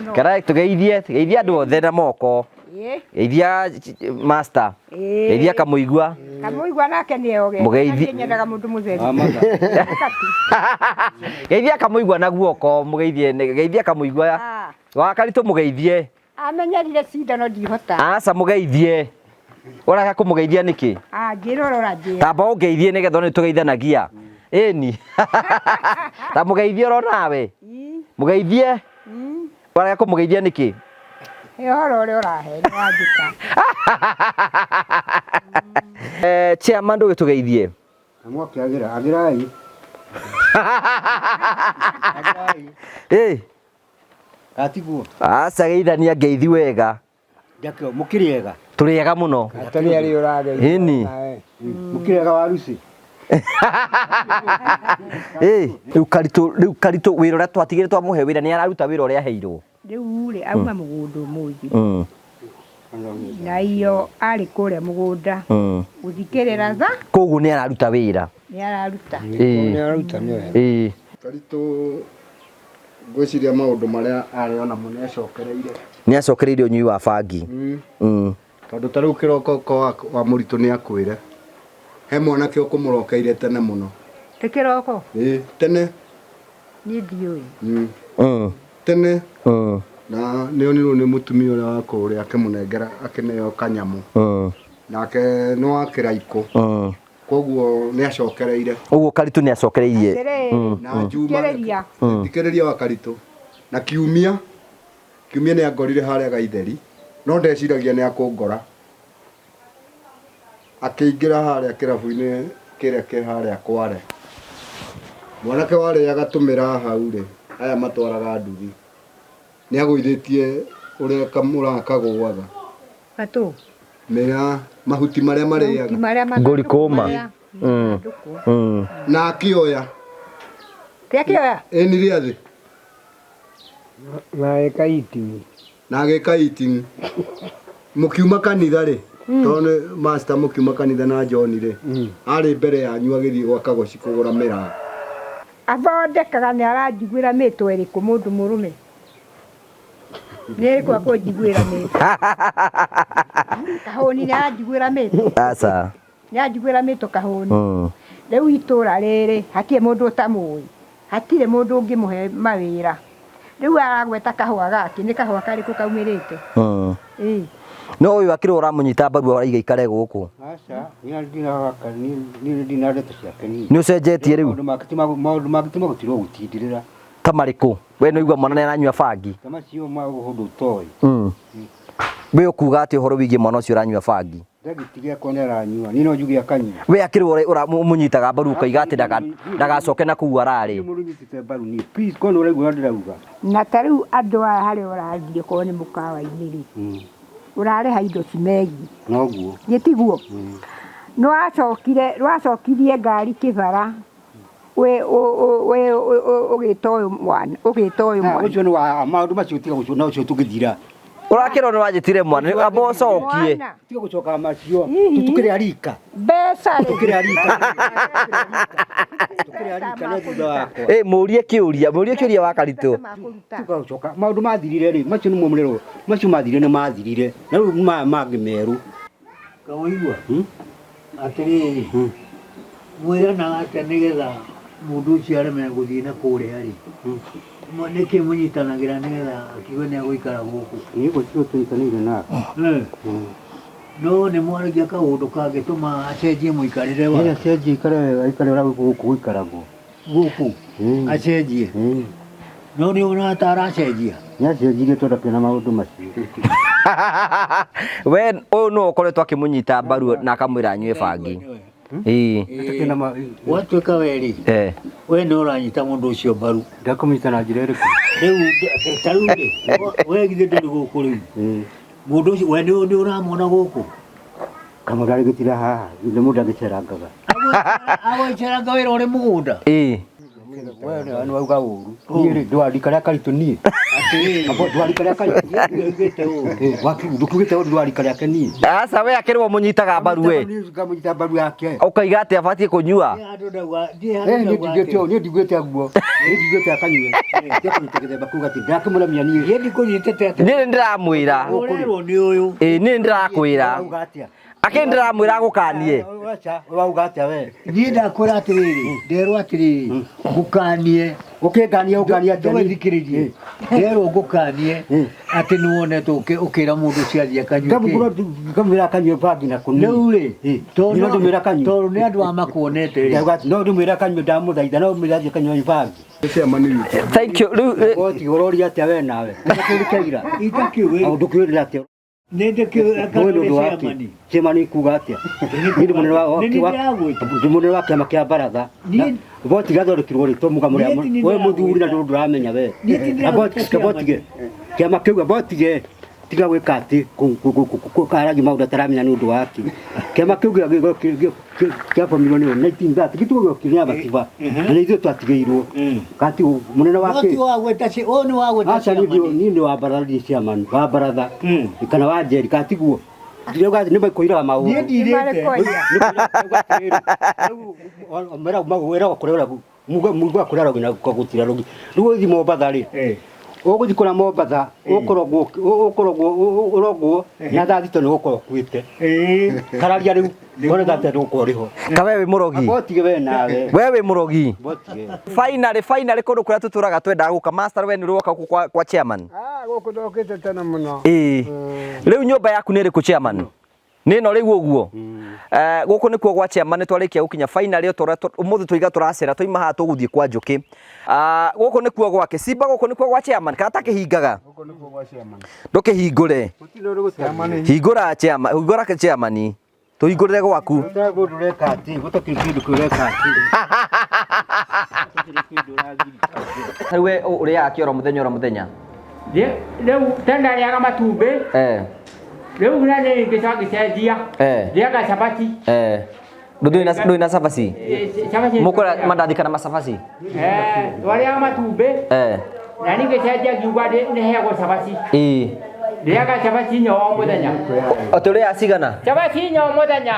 Kara tugeithie, geithia andũ othe na moko. Ĩĩ. Geithia master. Ĩĩ. Geithia Kamũigua. Kamũigua nake nĩ oge. Mũgeithi. Niĩ nyendaga mũndũ mũtheru. Geithia Kamũigua na guoko, mũgeithie, geithia Kamũigua. Ah. Wa Karitũ mũgeithie. Amenyerire cindano ndihota. Aca mũgeithie. Ũraga kũmũgeithia nĩkĩ? Ah, njĩra ũrĩa ũranjĩra. Tamba ũngeithie nĩgetha one nĩtũgeithanagia. Ĩni. Ta mũgeithie oro nawe. Mũgeithie. Ũrarega kũmũgeithia nĩkĩ? Ĩ ũhoro ũrĩa ũrahe nĩ wanjĩta. Eh, chairman ndũgĩtũgeithie. Mwaki agĩra, agĩrai. Agĩrai. Ĩ, Gatiguo. aca geithania ngeithi wega. Ndakĩo mũkĩrĩ ega. Tũrĩ ega mũno. Tũrĩ arĩ ũrageithia. Ĩni. Mũkĩrĩ ega wa Lucy. Ĩ, rĩu Karitũ, rĩu Karitũ wĩra ũrĩa twatigire twamũhe wĩra nĩ araruta wĩra ũrĩa aheirwo. Rĩu rĩ auma mũgũnda ũmũthĩ. Na iyo arĩ kũrĩa mũgũnda gũthikĩrĩra tha. Koguo nĩ araruta wĩra. Nĩ araruta. Ĩ. Nĩ araruta nĩ wega. Ĩ. Karitũ ngwĩciria maũndũ marĩa arĩ onamo nĩ acokereire. Nĩ acokereire ũnyui wa bangi. Tondũ ta rĩu kĩroko ko wa mũritũ nĩ akwĩre he mwanake ũkũmũrokeire tene mũno. Ti kĩroko? Ĩ, tene. Niĩ ndiũĩ. Tene. Na nĩ onirwo nĩ mũtumia ũrĩa wa kũrĩa akĩmũnengera akĩneo kanyamũ. Nake nĩ wa kĩraikũ. Koguo nĩ acokereire. Ũguo Karitũ nĩ acokereirie. Atĩrĩrĩ, Na Juma. Thikĩrĩria. Thikĩrĩria wa Karitũ. Na kiumia, kiumia nĩ angorire harĩa Gaitheri, no ndeciragia nĩ akũngora. Akĩingĩra harĩa kĩrabu-inĩ kĩrĩa kĩ harĩa Kware. Mwanake warĩaga tũmĩraa hau rĩ, aya matwaraga nduthi. Nĩ agũithĩtie ũrĩa kamũraa kagũaga. Gatũ. Mĩraa, mahuti marĩa marĩaga. Mahuti marĩa mathandũkũ Ngũri kũma. marĩa mathandũkũ. Na akĩoya. Ti akĩoya? Ĩni rĩa thĩ. Na agĩka eating. Na agĩka eating. Mũkiuma kanitha rĩ, tondũ nĩ master mũkiuma kanitha na John rĩ, arĩ mbere yanyu agĩthiĩ gwa Kagoci kũgũra mĩraa. Athondekaga nĩ aranjiguĩra mĩtwe ĩrĩkũ mũndũ mũrũme? Nĩ ĩrĩkũ akũnjiguĩra mĩtwe? Kahũni nĩ aranjiguĩra mĩtwe. Aca. Nĩ aranjiguĩra mĩtwe kahũni. Rĩu itũra rĩrĩ hatirĩ mũndũ ũtamũĩ. Hatirĩ mũndũ ũngĩmũhe mawĩra. Rĩu aragweta kahũa gake, nĩ kahũa karĩkũ kaumĩrĩte? Ĩĩ. No ũyũ akĩrĩ ũramũnyita mbaru araiga ikare gũkũ. Aca, niĩ ndinagaka, niĩ ndina ndeto ciake niĩ. Nĩ ũcenjetie rĩu? Maũndũ make ti ma maũndũ make ti ma gũtirwo gũtindĩrĩra. Ta marĩkũ? We nĩ ũigua mwana nĩ aranyua bangi. Ta macio ma ũndũ ũtoĩ. We ũkuga atĩa ũhoro wĩgiĩ mwana ũcio ũranyua bangi? Ndangĩtiga akorwo nĩ aranyua. Niĩ no njuge akanyua. We akĩrĩ we ũmũnyitaga mbaru ũkoiga atĩ ndagacoke na kũu ararĩ. Ndirĩ mũndũ nyitĩte mbaru niĩ. Please, korwo nĩ ũraigua ũrĩa ndĩrauga. Na ta rĩu andũ aya harĩa ũrathiĩ okorwo nĩ mũkawa-inĩ rĩ, ũrarĩha indo cimegiĩ. Noguo. Githĩ tiguo? Nĩwacokire, nĩwacokirie ngari kĩbara wĩ ũgĩta ũyũ mwana, ũgĩta ũyũ mwana. Ũcio nĩ wa maũndũ macio tiga gũcoka na ũcio tũgĩthira. Ũrakĩrwo nĩ wanjĩtire mwana, nĩ amba ũcokie. Mwana. Tiga gũcoka macio. Hihi. Tũkĩrĩ arika. Mbeca rĩ. Tũkĩrĩ arika. Tũkĩrĩ arika no thutha wakwa. Ĩ mũrie kĩũria, mũrie kĩũria wa Karitũ. Tiga gũcoka maũndũ mathirire rĩ, macio nĩmo mũrerwo, macio mathirire nĩ mathirire. Na rĩu maya mangĩ merũ. Kaũigua? Atĩrĩrĩ, mwĩranaga atĩa nĩgetha mũndũ ũcio areme gũthiĩ na kũrĩa rĩ? Nĩkĩ mũnyitanagĩra nĩgetha akiuge nĩ egũikara gũkũ? Niĩ gũtirĩ tũnyitanĩire nake. No nĩ mwaragia kaũndũ kangĩtũma acenjie mũikarĩre Ĩĩ wake? acenjie aikare wega, aikare ũrĩa gũkũ gũikaragwo. Gũkũ? Acenjie? No nĩ ũroona ta aracenjia? Nĩ acenjirie tondũ akĩona maũndũ macio. We ũyũ nĩwe ũkoretwo akĩmũnyita mbaru na akamwĩra anyue bangi. Ĩĩ. Gwatuĩka we rĩ, Eh. we nĩ ũranyita mũndũ ũcio mbaru. Ndakũmũnyita na njĩra ĩrĩkũ? Rĩu ta rĩu rĩ, we githĩ ndũrĩ gũkũ rĩu? Mũndũ ũcio we nĩ ũramuona gũkũ? Kamũndũ arĩ gĩtira haha, nĩ mũndũ agĩcerangaga. Agũcerangaga wĩra ũrĩ mũgũnda? Ĩĩ. We nĩ wauga ũru. Niĩ rĩ ndwarika rĩa karitũ niĩ. Abo ndwarika rĩa karitũ. Ndugĩte ũũ. Ndukugĩte ũru ndwarika rĩake niĩ. Aca we akĩrwo mũnyitaga mbaru we. Ngamũnyita mbaru yake. Ũkaiga atĩ abatiĩ kũnyua. Niĩ handũ ndauga, niĩ Eh, handũ niĩ ndauga ndigĩte atĩ- ũũ, niĩ ndigĩte guo. Niĩ ndigĩte akanyue. Ndekũnyita gĩthemba kuga atĩ ndakĩmũramia niĩ. Niĩ ndikũnyitĩte atĩ Niĩ nĩ ndĩramwĩra. ũrerwo nĩ ũyũ. Ĩĩ niĩ nĩ ndĩrakwĩra. Wauga atĩa? Akĩ ndĩramwĩra agũkanie. Aca, wauga atĩa we? Niĩ ndakwĩra atĩrĩrĩ, nderwo atĩrĩrĩ, ngũkanie Ũkĩngania ũngania atĩa niĩ? ndũgethikĩrĩrie nderwo ngũkanie atĩ nĩ wonetwo ũkĩra mũndũ ũcio athiĩ akanyue kĩ. Ngamwĩra akanyue bangi na kũniĩ. Rĩu rĩ, Niĩ no ndĩmwĩra akanyue. tondũ nĩ andũ a makuonete rĩ, Ndauga atĩ no ndĩmwĩra akanyue ndamũthaitha no mwĩre athiĩ akanyue bangi. Chairman witũ. Thank you. Rĩu Goti ũroria atĩa we nawe? Ũkĩrĩkeira. itakĩũĩ Ndũkĩũrĩra atĩa? nĩ ndĩkĩũĩ Ũyũ nĩ ũndũ wa kĩ? Chairman kuga atĩa? Niĩ ndĩ mũnene wa Nĩ niĩ ndĩragwĩta. ndĩ mũnene wa kĩama kĩa baratha. Niĩ- Boti gathondekirwo rĩ tũmuga Niĩ ti mũrĩa we mũthuri na ndũ ndũramenya we. Niĩ ti ndĩragwĩta Abotige kĩama kĩu abotige tiga gwĩka atĩ karagia maũndũ ataramenya nĩ ũndũ wa kĩ. Kĩama kĩu kĩabomirwo nĩ 1930 gĩtugo gĩokire nĩ abatiba na nĩ ithuĩ twatigĩirwo. Kati mũnene wa No kĩ? ti wagwĩta ũyũ nĩ wagwĩta Aca niĩ chairman. niĩ nĩ wa baratha ndiĩ chairman wa baratha kana wa njeri katiguo ndĩrauga nĩ makwĩraga maũndũ Niĩ ndirĩte. wĩragwo kũrĩa mũndũ akũrĩa rogi na gũtira rogi rĩu ũgũthiĩ Mombatha rĩ ũgũthiĩ kũrĩa Mombatha ũkũrogwo ũkũrogwo ũrogwo na thaa thita nĩ ũgũkorwo ũkuĩte kararia rĩu wone thaa thita ndũgũkorwo rĩho kawe wĩ mũrogi. botige we nawe We wĩ mũrogi. botige Finally finally kũndũ kũrĩa tũtũraga twendaga gũka master we nĩ ũrĩ woka gũkũ kwa chairman. Ah, gũkũ ndokĩte tene mũno. Ĩĩ. Rĩu nyũmba yaku nĩ ĩrĩkũ chairman? Nĩ ĩno rĩu ũguo. Gũkũ nĩkuo gwa chairman nĩ twarĩkia gũkinya finally o ũmũthĩ tũiga tũracera twaima haha tũgũthiĩ kwa Njũkĩ. Gũkũ nĩkuo gwake. Simba gũkũ nĩkuo gwa chairman kana takĩhingaga? Gũkũ nĩkuo gwa chairman. Ndũkĩhingũre. Chairman Hingũra chairman, hingũra chairman. Tũhingũrĩre gwaku. mũndũ ũreka atĩ gũtakĩrĩ kĩndũ kĩũreka atĩ Rĩu we ũrĩaga kĩ oro mũthenya oro mũthenya? Rĩu tene ndarĩaga matumbĩ rĩu na nĩ ngĩcoka ngĩcenjia ndĩaga cabaci. Ndũrĩ na cabaci? Cabaci Mũkũrĩa mandathi kana macabaci? Twarĩaga matumbĩ na niĩ ngĩcenjia ngiuga nĩheagwo cabaci. Ĩĩ. Ndĩaga cabaci inya o mũthenya. Atĩ ũrĩaga cigana? Cabaci inya o mũthenya.